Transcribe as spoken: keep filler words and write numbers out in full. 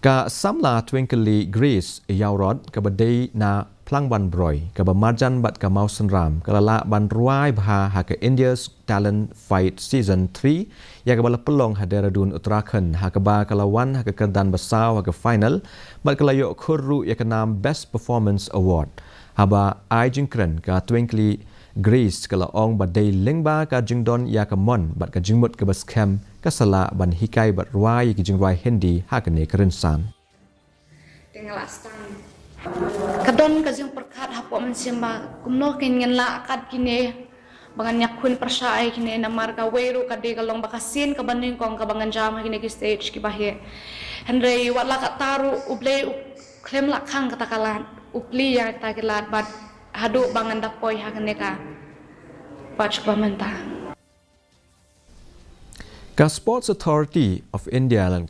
Ka samla Twinkly Grace Ïawrot kaba dei na Phlangbanbroi kaba marjan bad ka Mawsynram ka la lah ban rwai bha ha ka India's Talent Fight Season three ïa kaba la pynlong ha Dehradun, Uttarakhand, ha kaba ka la wan ha ka kyrdan ba saw ha ka final bad ka la ïoh khur ruh ïa ka nam Best Performance Award. Haba ai jingkren, ka Twinkly Grace ka la ong ba dei lyngba ka jingdon ïa ka mon bad ka jingmut kaba skhem ka sa lah ban hikai bad rwai ïa ki jingrwai Hindi ha kane ka rynsan. Ka don ka jingpyrkhat hapoh mynsiem ba kumno kein ngan lah kat kine ba ngan ïakhun pyrshah ïa kine, namar kawei ruh ka dei ka long ba ka sien kaba nyngkong kaba ngan jam ha kine ki stage kiba heh. Hynrei wat la katta ruh U Blei u khlem lah khang kata ka lad, u plie ïa kata ka lad bad haduh ba ngan da poi ha kane ka patch kaba mynta. Ka Sports Authority of India lane